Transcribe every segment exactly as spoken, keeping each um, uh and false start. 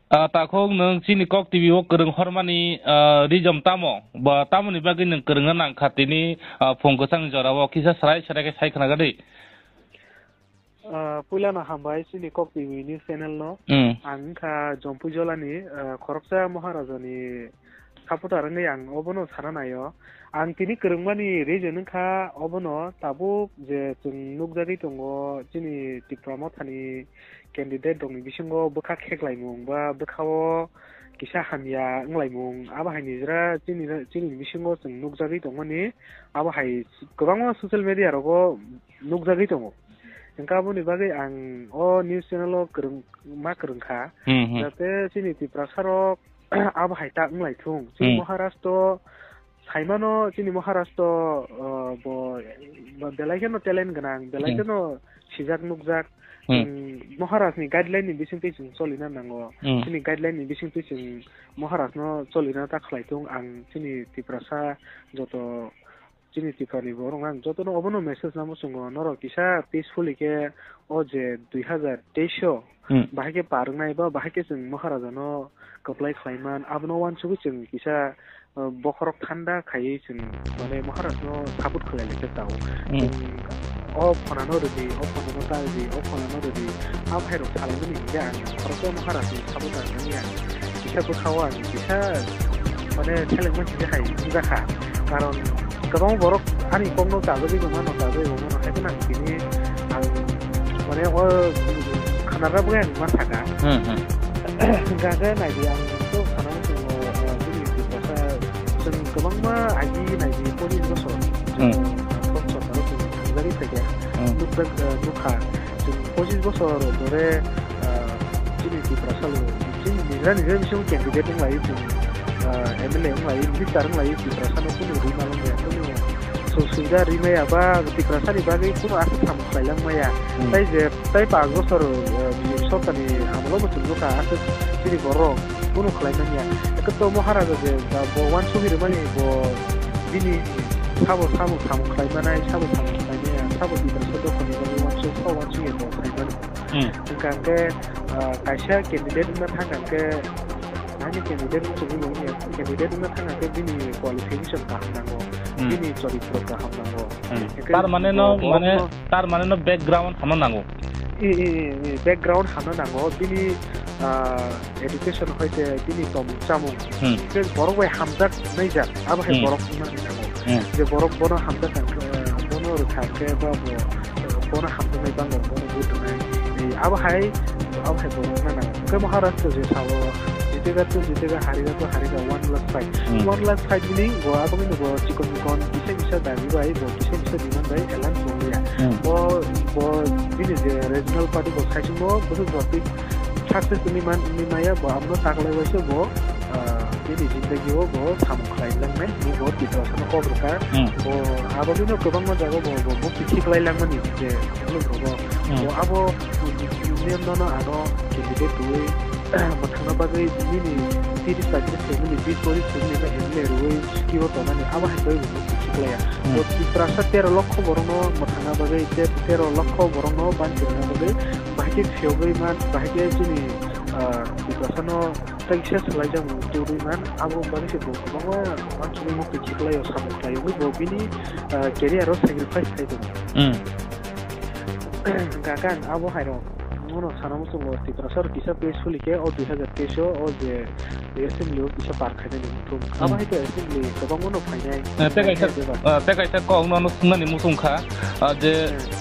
Ah, takhuk nwng chini Kok T V o kwrwng hormani, ah, reason tamo? Ba tamoni bagwi nwng kwrwngna nangkha tini, ah, phung kwchangni jorao? Kisa srai srai khe sai khna gadi. Ah, puilano hambai chini Kok T V news channel no. Hmm. Ang wngkha Jompui Jolani, ah, khoroksa Maharajani supporter wngwi ang obono sana naio. Ang tini kwrwngmani reason wngkha obono tabuk je chwng nukjagwi tongo chini Tipra Mothani candidate rokni bisingo bwkha kheklaimung ba bwkhao kisa hamya wnglaimung, abo hai nijra chini, chini bisingo chwng nukjagwi tongmani, abo hai kwbangma social media rogo nukjagwi tongo. Hwnkhe aboni bagwi ang o news channel o kwrwng, ma kwrwng kha, Hmm, hmm. jate chini Tiprasa rok abo hai ta wnglai thung. Chini Hmm. Maharashtra saimano chini Maharashtra, uh, bo, bo belai kheno talent gwnang, belai Hmm. kheno sijak nukjak. Hmm. Chwng Maharaj ni guideline ni bisingtwi chwng cholina nango. Hmm. Chini guideline ni bisingtwi chwng Maharaj no cholina ta khlai thung. Ang chini Tiprasa joto, chini Tipra ni borok ang joto no obono message namo chwngo, norok kisa peacefully khe o je dui hazar teis o Hmm. bahai khe par wngnai ba bahai khe chwng Maharaja no kwplai khlai man, abono uansugwi chwng kisa uh, bokhorok thanda khaiwi chwng, mane, Maharaj no support khlai lai khe tao. Hmm. Chwng o phonano rwdi, o phonano ta rwdi, o phonano rwdi, a bhai rok salaimani hinkhe ang khoroksa Maharaj ni support rwmani ang kisa bwkhao ang kisa, mane, selengma hinkhe hai wngjakha. Karon kwbangma borok ani kokno chajagwi bo mano, chajagwi bo mano, haikhe nang tini ang, mane, o khwnarabwi ang ma sakha. Hmm, hmm. Hwnkha khe naidi ang to sana chwng, o, o, bini Tiprasa chwng kwbangma agi naidi pochis bosor Hmm. chwng Assam sorkaro chwng thangjakgwi phaikha. Hmm. Nukjak, o, nukha chwng pochis bosor dore, o, chini Tiprasa lo, chini nijra nijra bisingo candidate wng lai chwng, o, M L A wng lai, minister wng lai, Tiprasa no kunu rima wng ya, kunu sujog subida rimaya ba Tiprasa ni bagwi kunu aswk samung khlai langmaya. Hmm. Tai je Tai panch bosor, eh, B J P sorkarni amolo bo chwng nukha, aswk chini borok kunu khlai manya. Ekhe to Maharaja je ba bo uansugwi rwmani bo bini sabo samung samung khlai manai, sabo samung khlai manya, sabo Tiprasa dophani bagwi uansuk, sabo uansugwi bo khlai mano. Hmm. Hwnkha hwnkhe, ah, kaisa candidate wngna thang hwnkhe, ani candidate wngwi tongwi bo wngya, candidate wngna thang hwnkhe bini qualification kaham nango, Hmm. bini choritro kaham nango. Hmm. Hwnkhe Tar mane no, bo mane, borokno tar mane no background hamna nango. I, i, i, i, background hamna nango. Bini, ah, education hoite bini tomung chamung. Hmm. Hwnkhe borok bai hamjak naijak, abo hai Hmm. borok wngna nango. Hmm. Je borok bono hamjak ang, eh, bono rwkha khe ba bo, eh, bono hamjaknai bango, bono but rwnai. Eh, abo hai, abo hai borok wngna nango. Hwnkhe Maharashtra je sao, jitega to jitega, hariga to hariga, one last fight. Hmm. One last fight meaning bo abo bini bo chikon mikon kisa kisa dabi bai, bo kisa kisa demand bai alliance wngya. Hmm. Bo, bo bini je regional party bo saichung bo, bo to jotwi success wngwi man, wngwi maya, bo abono taklai waisa bo, ah, bini jindagi o bo samung khlai langnai, bo Tiprasa no kok rwkha. Hmm. Bo abo bini kwbangma jaga bo, bo, bo mukti khiklai langmani je, Hmm. bo abo niyam no ano candidate twi mwthangna bagwi nini tiris paitris family, bis boris family no M L A rwui siki o tongnani abo hai khe bo khiklaiya. Hmm. Bo Tiprasa tero lokho borokno mwthangna bagwi, te-, tero lokho borokno banchirna bagwi bahai khe phiyogwi man, bahai khe chini, ah, Tiprasano tei kisa swlaijakmung tubui man, abo bagwi se bo kwbangma uansugwi mukti khiklaio, samung khlaio, bo bini, ah, career o sacrifice khai tongo. Hmm. Hwnkha khe ang abo hai rok, bono sana muchungo Tiprasa rok kisa peacefully khe o dui hazar teis o, o je assembly o kisa par khainani muchung. Hmm. Abo hai khe assembly kwbangma no phainai. Eh, tei kaisa, Khe bebak. eh, tei kaisa kok nono swngnani muchung kha, ah, je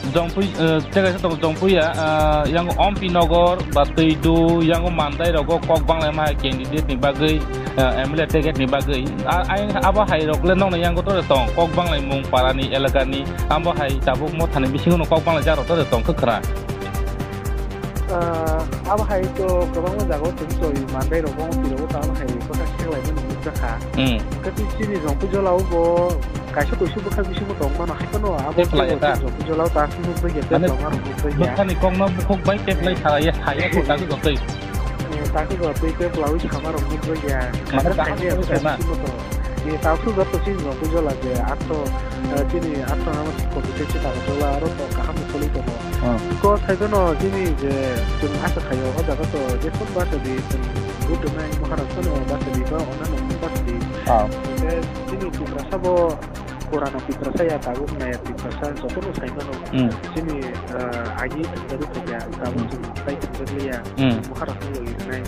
Hmm. Jongpui, eh, tei kaisa tongo Jongpuia, ah, yang Ompi Nogor ba Twidu, yang Mandai rogo kok banglaima hai candidate ni bagwi, eh, M L A ticket ni bagwi. A-, ai abo hai rok le nokna yang goto tong, kok banglaimung para ni, elaka ni. Abo hai tabuk Mothani bisingo no kok banglaijak rok to tong khe khwra. Ah, abo hai to kwbangma jaga o chwng choi Mandai rok, Bongphi rok, tamo hai bwkha kheklai mani nukjakha. Hmm. Hwnkhe twi chini Jongpui Jola o bo kaisa kuisu bwkha bisingo tong mano, hai phano abo Tei phlai khe kha. Jongpui Jola o ta aswk nukjakya, tei Mane tongma rok nukjakya. Bwkhani kokno bukhuk bai tei phlai Eh. Saya, saya ko ta aswk jotoi. Eh, ta aswk jotoi tei phlaui sama rok nukjakya. Mane Kaisa kaham khainai khe abo sama. Bisingo to. Eh, ta aswk joto chini Jongpui Jola je atto, eh, chini atto nama competency ta Jola aro to kaham ni choli tongo. Hmm. Ko sai phano chini je chwng asa khaio, o jaga to je sok basa di chwng Buddha nai Maharashtra no basa di ba, ona no basa di. Ah. Hingke chini Tiprasa bo purana Tiprasa ya, tabuk naya Tiprasa, joto no sai mano. Hmm. Chini, ah, agi thangjago thangya, tabuk Hmm. chini tai thangjakliya. Hmm. Maharashtra no iri nai.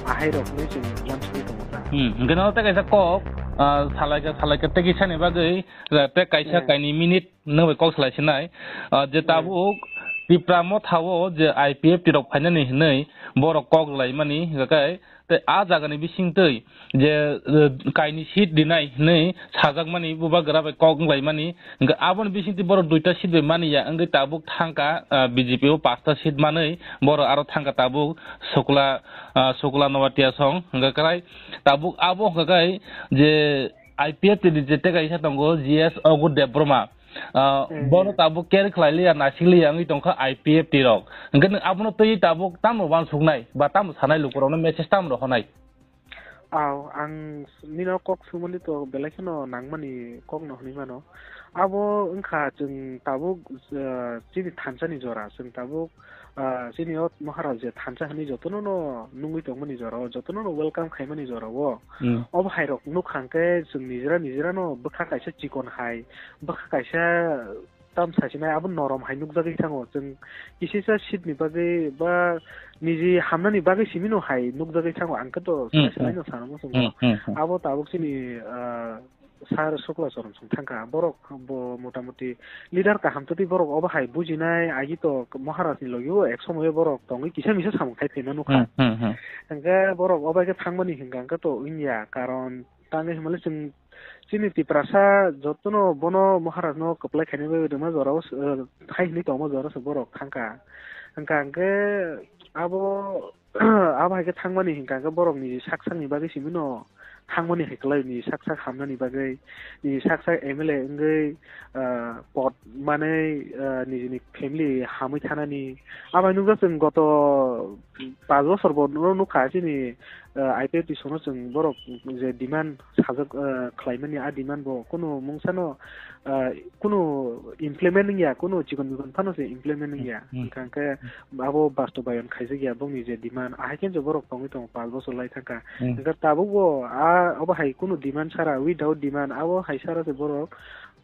Ahai rok no chini wansugwi tongo ta. Hmm. Hingke no tei kaisa kok, ah, salaika, salaika tei kisa ni bagwi, ah, tei kaisa Hmm. kaini minute Nang bai kok salai sinai, ah, je Hmm. tabuk Tipra Motha o je I P F T rok phainani hinwi borok kok laimani, hingkhe tei a jagani bisingtwi je, eh, kaini seat rinai hinwi sajakmani bubagra bai kok wnglaimani, hingkhe aboni bisingtwi borok duita seat bai mani ya wngwi tabuk thangkha, ah, B J P o pasta seat manwi borok aro thangkha tabuk Sukla, ah, Sukla Noatia song, hingkhe kwrai tabuk abo hingkhe je I P F T ni je tei kaisa tongo G S Ogu Debbarma. Ah, Hmm. bono tabuk care khlai liya, naisik liya wngwi tongkha I P F T rok. Hingkhe nwng abono twi tabuk tamo wansuknai ba tamo sanai lukurokno message tamo rohornai? Aw, ang nino kok sumani to belai kheno nangmani kokno hwnwi mano. Abo wngkha chwng tabuk, ah, chini thansani jora, chwng tabuk ah, chini o Maharaj je thansa hinwi jotono no nungwi tongmani jora o, jotono no welcome khaimani jora o. Hmm. Obo hai rok nukha hwnkhe chwng nijera nijera no bwkha kaisa chikon hai, bwkha kaisa tam sasinai abo norom hai nukjagwi thango. Chwng kisisa seat ni bagwi ba niji hamnani bagwi simi no hai nukjagwi thango, ang khe to Hmm, sai sai hmm. no sana muchungo. Hmm, hmm, hmm. Abo tabuk chini, ah, Sir Sukla Charan Singh thangkha, borok bo motamoti leader kaham twtwi borok obo hai bujinai, agi to Maharaj ni logi o ek somoyo borok tongwi kisa misa samung khai phaima nukha. Hmm, hmm, hmm. Hingkhe borok obo hai khe thangmani hingka hingkhe to wngya, karon tangwi himale chwng chini Tiprasa jotono bono Maharaj no kwplai khainai bai rwma jora o, eh, hai hinwi tongma jora se borok thangkha. Hingka hingkhe abo Abo hai khe thangmani hingka hingke borok ni sak sakni bagwi simi no thangmani hai kwlai, ni sak sak hamnani bagwi, ni sak sak M L A wngwi, ah, pod manwi, ah, nijini family hamwi thanani. Abo hai nukjak chwng goto panch bosor bo no nukha chini, ah, I P F T sono chwng borok je demand sajak, ah, khlaimani, a demand bo kunu mungsa no, ah, kunu implement wngya, kunu chikon mikon phano se implement wngya. Hmm. Hingka hingke abo bastobayon khaijak ya bongni je demand, ahai khe je borok tongwi tongo panch bosor lai thangkha. Hmm. Hingke tabuk bo a, abo hai kunu demand sara, without demand, abo hai sara se borok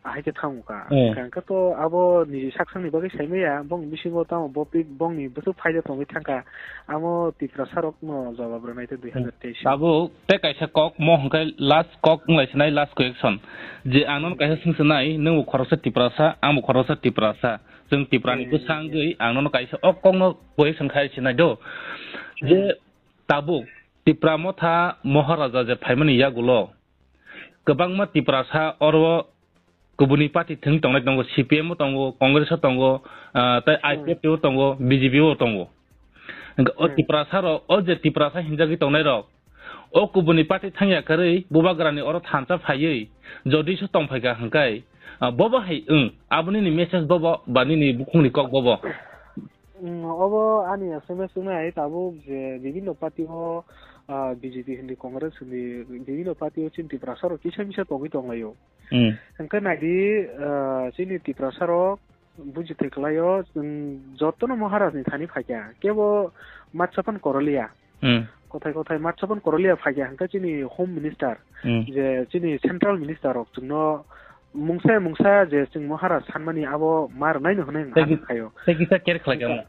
ahai khe thango kha. Hmm. Hingke to abo niji sak sakni bagwi saimaya, bong bisingo tamo bo pi-, bongni bwswk phaida tongwi thangkha, amo Tiprasa rok no jawab rwnai te dui hazar teis. Tabuk tei kaisa kok mo hwnkhe last kok wnglaisnai, last question. Je ang nono kaisa swngchinai, nwng bo khoroksa Tiprasa, ang bo khoroksa Tiprasa. Chwng Tiprani bwsa wngwi ang nono kaisa o kokno question khai sinai do. Je Hmm. tabuk Tipra Motha Moharaja je phaimani yagulo kwbangma Tiprasa oro kubuni party thwng tongnai tongo, C P M o tongo, Congress o tongo, ah, tei Hmm. I P F T o tongo, B J P o tongo. Hwnkhe o Hmm. Tiprasa rok, o je Tiprasa hinjagwi tongnai rok, o kubuni party thangya kwrwi bubagrani oro thansa phaiwi jodi se tongphaikha hwnkhe, ah, bobo hai wng, abo nini message bobo ba nini bukhukni kok bobo? Mm, obo ani S M S wngnai tabuk je bibinno party o, ah, B J P hindi, Congress hindi, bibinno party o chini Tiprasa rok kisa misa tongwi tonglaio. Hmm. Hwnkhe naidi, ah, chini Tiprasa rok buji thai kwlaio, chwng jotono Maharaj ni thani phaikha, kebo matsa phano korolia. Hmm. Kothai kothai matsa phano korolia phaikha, hwnkhe chini Home Minister, Hmm. je chini Central Minister rok chwngno mungsa mungsa je chwng Maharaj sanmani abo ma rwnaino hwnwi ang Tei khayo. Tei kisa care khlaikha mo?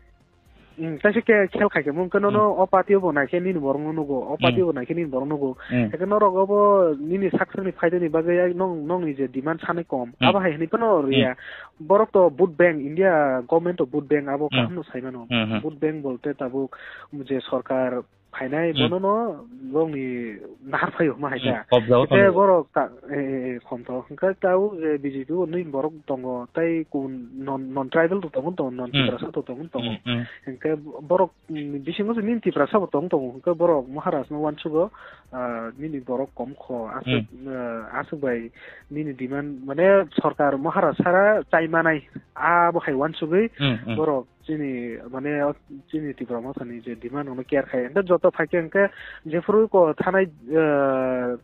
Hmm, tei se ke khel khaikhe, mung khe nono Hmm. o party o bo naikhe nini borok no nugo, o party Hmm. o bo naikhe nini borok nugo. Hmm. Hwnkhe norok obo nini sak sakni phaidani bagwi ai nong, nongni je demand sanai kom, Hmm. abo hai hwnwi phano Hmm. riya. Borok to vote bank, India government to vote bank abo Hmm. kaham no sai mano. Hmm, hmm. Vote bank bolte tabuk je sorkar phainai Hmm. bono no bongni nahar phaio ma hai Hmm, ta. Kobja o Hwnkhe tongo. Borok ta, e, e, e, khom to. Hwnkhe tabuk je B J P o nwi borok tongo, tei kun non, non tribal to tongo, tongo, non Hmm. Tiprasa to tongo, tongo. Hmm, hmm. Hwnkhe borok, mm, bisingo se nini Tiprasa bo tong tongo, hwnkhe borok Maharaj no uansugo, ah, nini borok kom kho, aswk, Hmm. ah, aswk bai nini demand, mane sorkar Maharaj sara chai manai, abo hai uansugwi Hmm, hmm. Borok chini, mane, o chini Tipra Mothani je demand rokno care khai. Ente joto phaikhe hwnkhe jephuru ko thanai, eh,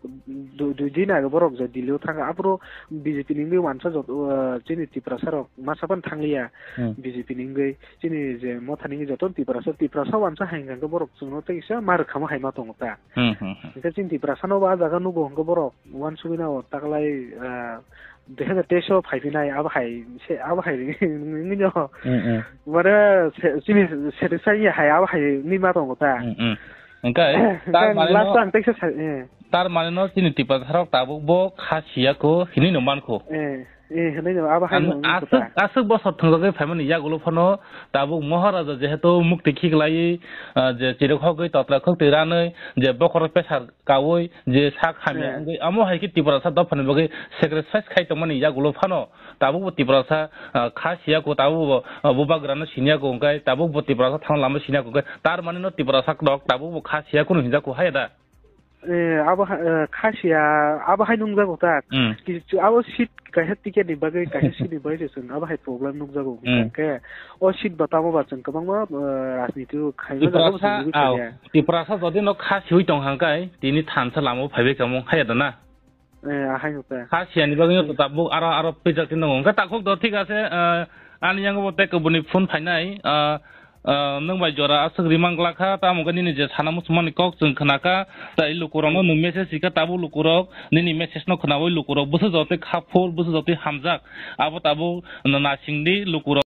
du-, dui din age borok je Delhi o thangkha, aphuru B J P ni wngwi wansa joto, eh, chini Tiprasa rok masa phano thangliya Hmm. B J P ni wngwi. Chini je Mothani wngwi joto Tiprasa, Tiprasa wansa hai hwnkhe borok chwngno tei kisa ma rwkhamo hai ma tongo ta. Hmm, hmm, hmm. Hwnkhe chini Tiprasano bo a jaga nugo hwnkhe borok uansugwi nao taklai, ah, dui hazar teis o phaiphinai abo hai se, abo hai wngwi no. Hmm, hmm. Mane se, chini satisfy ya hai abo hai wngwi ma tongo ta. Hmm, hmm. Hwnkhe Hwnkhe tar mane last no, o ang teisa sa, eh. Tar mane no chini Tiprasa rok tabuk bo kha siya ko hinwi no mankho. Eh. Eh, hinwi no, abo hai Ang no wngkha aswk, ta. Aswk bosor thwngjagwi phaimani yagulo phano tabuk Maharaja jehetu mukti khiklaiwi, ah, je chirok hogwi totla khokti ranwi, je bokhorok pesar kaui, je sak hamya Eh. wngwi, amo hai khe Tiprasa dophani bagwi sacrifice khai tongmani yagulo phano tabuk bo Tiprasa, ah, kha siya ko, tabuk bo, ah, bubagrano siniya ko, hwnkhe tabuk bo Tiprasa thang lama siniya ko, hwnkhe tar mani no Tiprasa rok tabuk bo kha siya kunu hinjak ko hai da. Eh, abo ha-, eh, kha siya, abo hai nungjago ta. Hmm. Kichu abo seat kaisa ticket ni bagwi, kaisa seat ni bagwi se chwng abo hai problem nungjago. Hmm. Hwnkhe o seat ba tamo ba chwng kwbangma, eh, rajniti o khaina jaga bo Tiprasa, chwng nugwi au, thangya. Tiprasa jodi no kha siwi tong hang kai, tini thansa lama o phaibai kamo haya da na. Eh, ahai no ta. Kha siya ni bagwi no tabuk aro, aro pijak tin tongo. Hwnkhe takhuk do thik ase, eh, ani yango bo tei kubuni phone phainai, eh, Ah, nwng bai jora aswk rimang glak kha, tamo khe nini je sana muchungmani kok chwng khna kha, tai lukurokno nwng message rikha, tabuk lukurok nini message no khnaui lukurok bwsajak tei kha phur, bwsajak tei hamjak, abo tabuk nasing di lukurok.